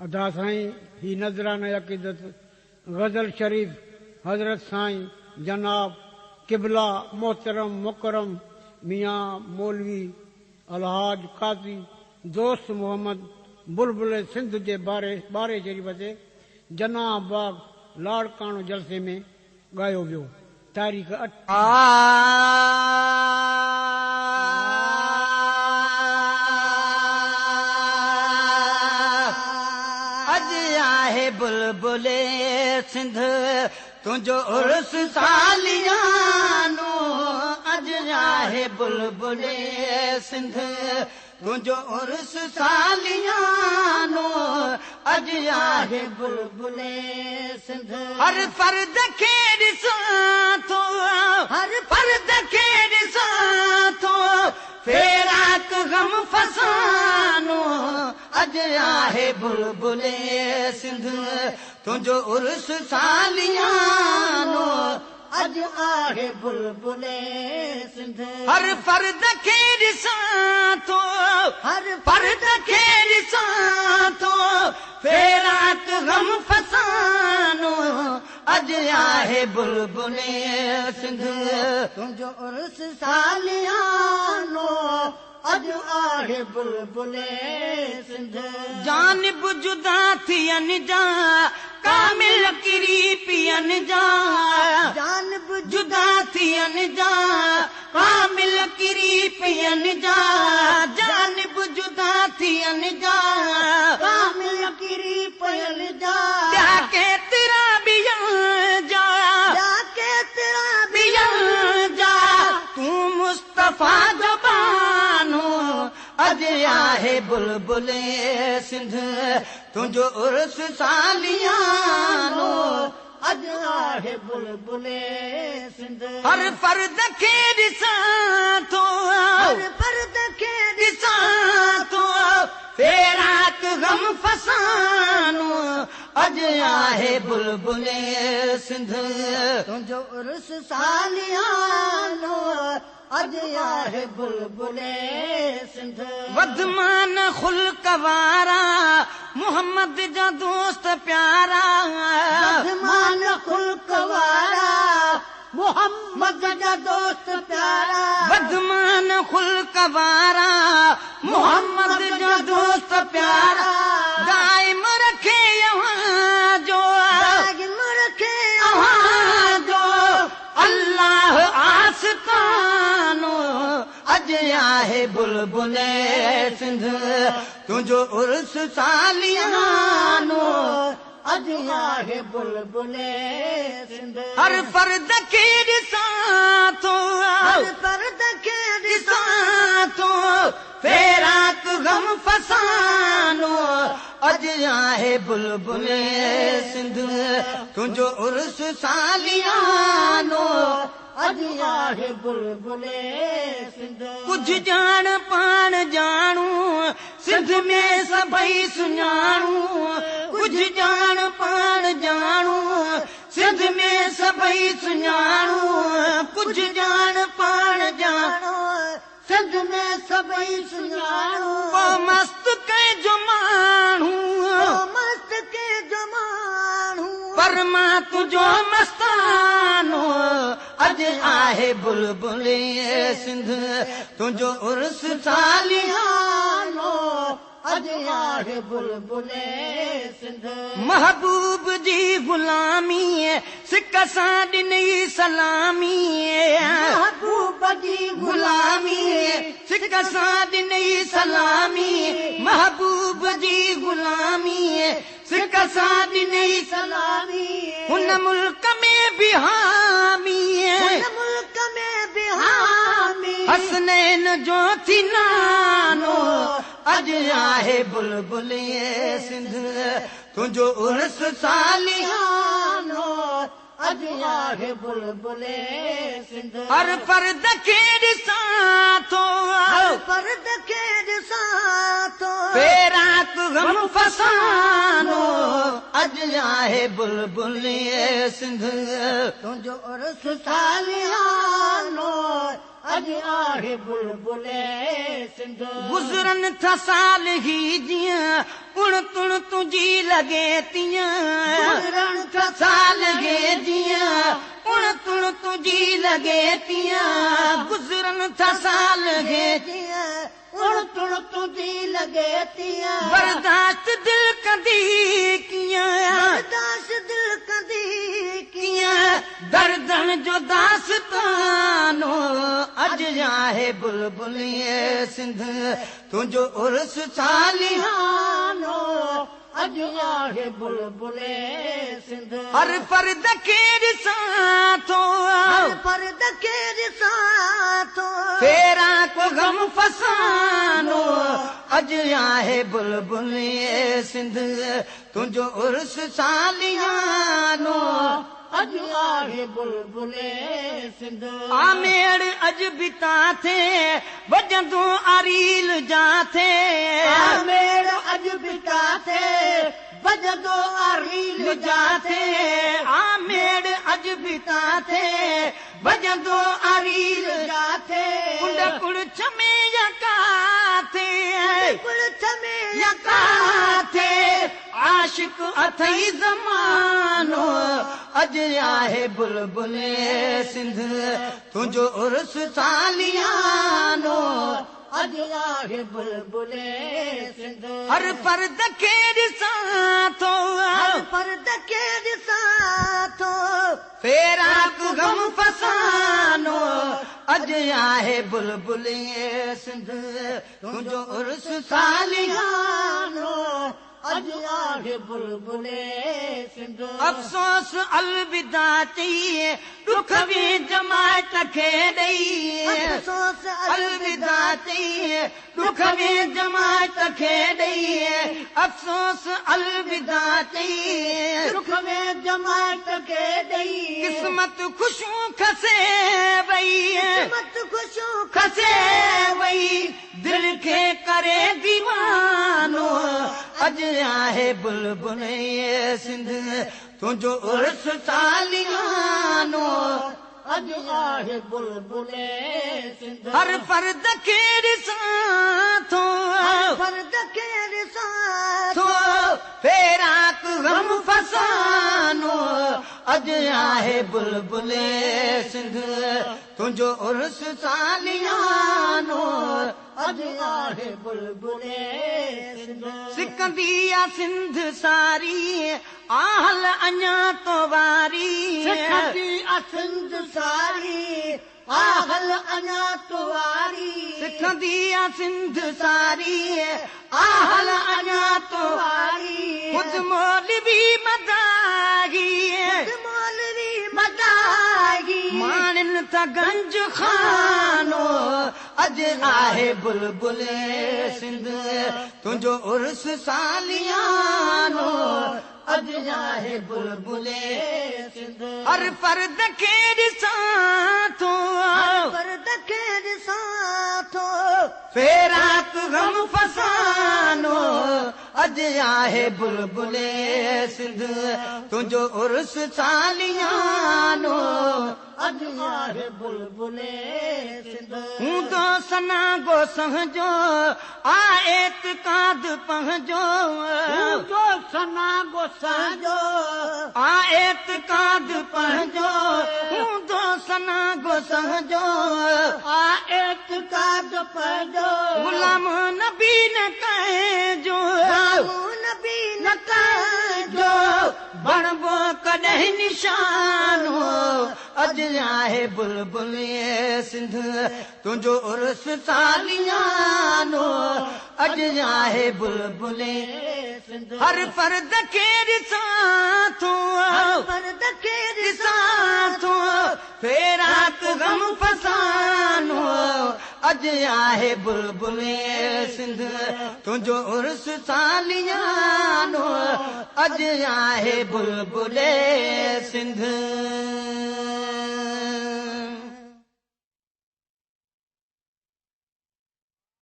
ادا سائين هي نذرانه عقيدت غزل شريف حضرت سائين جناب قبله محترم مڪرم ميان مولوي الحاج قاضي دوست محمد بلبل سنڌ جي باري شريف تي جناح باغ لاڙڪاڻو جلسي ۾ ڳايو ويو. تاريخ 8. اڄ آهي بلبل سنڌ تنهنجو عرس ساليانو اڄ آهي بلبل سنڌ تنهنجو عرس ساليانو اڄ آهي بلبل سنڌ. هر فرد کي ڏسان ٿو هر فرد کي ڏسان ٿو فراق غم فسانو اڄ آهي بلبل سنڌ تنهنجو عرس ساليانو اڄ آهي بلبل سنڌ. هر فرد کي ڏسان ٿو هر فرد کي ڏسان ٿو فراق غم فسانو اڄ آهي بلبل سنڌ تنهنجو عرس ساليانو اڄ آهي بلبل سنڌ. جانب جدا ٿين جا ڪامل ڪري پين جا جانب جدا ٿين جا ڪامل ڪري پين جا جانب جدا ٿين جا ڪامل ڪري پين جا ٻيا ڪيترا ٻين جا ٻيا ڪيترا ٻين جا تون مصطفيٰ جو بانو اڄ آهي بلبل سنڌ تنهنجو عرس ساليانو اڄ آهي بلبل سنڌ. هر فرد کي ڏسان ٿو هر فرد کي ڏسان ٿو فراق غم فسانو اڄ آهي بلبل سنڌ تنهنجو عرس ساليانو اڄ آهي بلبل سنڌ. وڌمان خلق وارا محمد جا دوست پيارا وڌمان خلق وارا محمد جا دوست پيارا وڌمان خلق وارا محمد جا دوست پيارا دائم رکي اوهان جو دائم رکي اوهان جو الله آستانو اڄ آهي بلبل سنڌ تنهنجو عرس ساليانو اڄ آهي بلبل سنڌ. هر فرد کي ڏسان ٿو هر فرد کي ڏسان ٿو فراق غم فسانو اڄ آهي بلبل سنڌ تنهنجو عرس ساليانو اڄ آهي بلبل سنڌ. ڪجهه ڄاڻ پاڻ ڄاڻو سنڌ ۾ سڀئي سڃاڻو ڪجهه ڄاڻ پاڻ ڄاڻو سنڌ ۾ سڀئي سڃاڻو ڪجهه ڄاڻ پاڻ ڄاڻو سنڌ ۾ سڀئي سڃاڻو. ڪو مست ڪنهن جو ماڻهو ڪو مست ڪنهن جو ماڻهو پر مان تنهنجو مستانو اڄ آهي بلبل سنڌ تنهنجو عرس ساليانو اڄ آهي بلبل سنڌ. محبوب جي غلامي سڪ سان ڏنئي سلامي محبوب جي غلامي سڪ سان ڏنئي سلامي محبوب جي غلامي سڪ سان ڏنئي سلامي هن ملڪ ۾ به حامي هن ملڪ ۾ به حامي حسنين جو ٿي نانو اڄ آهي بلبل سنڌ تنهنجو عرس ساليانو اڄ آهي بلبل سنڌ. هر فرد کي ڏسان ٿو هر فرد کي ڏسان ٿو فراق غم فسانو اڄ آهي بلبل سنڌ تنهنجو عرس ساليانو. اڄ آهي بلبل سنڌ. گذرن ٿا سال هي جيئن، اڻ تڻ تنهنجي لڳي تيئن. گذرن ٿا سال هي جيئن، اڻ تڻ تنهنجي لڳي تيئن. گذرن ٿا سال هي جيئن، اڻ تڻ تنهنجي لڳي تيئن. برداشت دل ڪندي ڪيئن؟ برداشت دل ڪندي ڪيئن؟ دردن جو داستانو اڄ آهي بلبل سنڌ، تنهنجو عرس ساليانو اڄ آهي بلبل سنڌ. هر فرد کي ڏسان ٿو، هر فرد کي ڏسان ٿو، ڦيرا ڪو غم فسانو اڄ آهي بلبل سنڌ، تنهنجو عرس ساليانو اڄ آهي بلبل سنڌ. آميڙ اڄ به ٿي وڄندو آريل جاٿي، آميڙ اڄ به ٿي وڄندو آريل جاٿي، آميڙ اڄ به ٿي وڄندو آريل جاٿي. ڪنڊ ڪڙڇ ۾ يا ڪاٿي، ڪڙڇ ۾ يا ڪاٿي، عاشق اٿئي زمانو اڄ آهي بلبل سنڌ، تنهنجو عرس ساليانو اڄ آهي بلبل سنڌ. هر فرد کي ڏسان ٿو، هر فرد کي ڏسان ٿو، ڦيرا غم فسانو اڄ آهي بلبل سنڌ، تنهنجو عرس ساليانو اڄ آهي بلبل سنڌ. افسوس الوداع چئي ڏک به جماعت کي ڏئي، افسوس الوداع چئي ڏک به جماعت کي ڏئي، افسوس الوداع چئي ڏک ۾ جماعت کي ڏئي. قسمت خوشيون کسي وئي، قسمت خوشيون کسي وئي، دل کي ڪري ديوانو اڄ آهي بلبل سنڌ، تنهنجو عرس ساليانو اڄ آهي بلبل سنڌ. هر فرد کي ڏسان ٿو، هر فرد کي ڏسان ٿو، ڦيرا غم فسانو اڄ آهي بلبل سنڌ، تنهنجو عرس ساليانو اڄ آهي بلبل سنڌ. سڪندي آ سنڌ ساري آهل اڃا تو واري، سکندي آ سنڌ ساري آهل اڃا تو واري، سکندي آ سنڌ ساري آهل اڃا تو واري. خود مولوي مداغي، مولوي مداغي، ماڻن ٿا گنج خانو اڄ آهي بلبل سنڌ، تنهنجو عرس ساليانو اڄ آهي بلبل سنڌ. هر فرد کي ڏسان ٿو، هر فرد کي ڏسان ٿو، ڦيرا غم فسانو اڄ آهي بلبل سنڌ، تنهنجو عرس ساليانو اڄ آهي بلبل سنڌ. هوندو سنا گو سهجو آ اعتقاد پنهنجو، هوندو سنا گو سهجو آ اعتقاد پنهنجو، هوندو سنا گو سهجو آ اعتقاد پنهنجو. غلام نبي نه ڪنهن جو، غلام نبي نه ڪنهن جو بڻبو ڪڏهن نشانو اڄ آهي بلبل سنڌ، تنهنجو عرس ساليانو اڄ آهي بلبل سنڌ. هر فرد کي ڏسان ٿو، هر فرد کي ڏسان ٿو، ڦيرا غم فسانو اڄ آهي بلبل سنڌ، تنهنجو عرس ساليانو اڄ آهي بلبل سنڌ.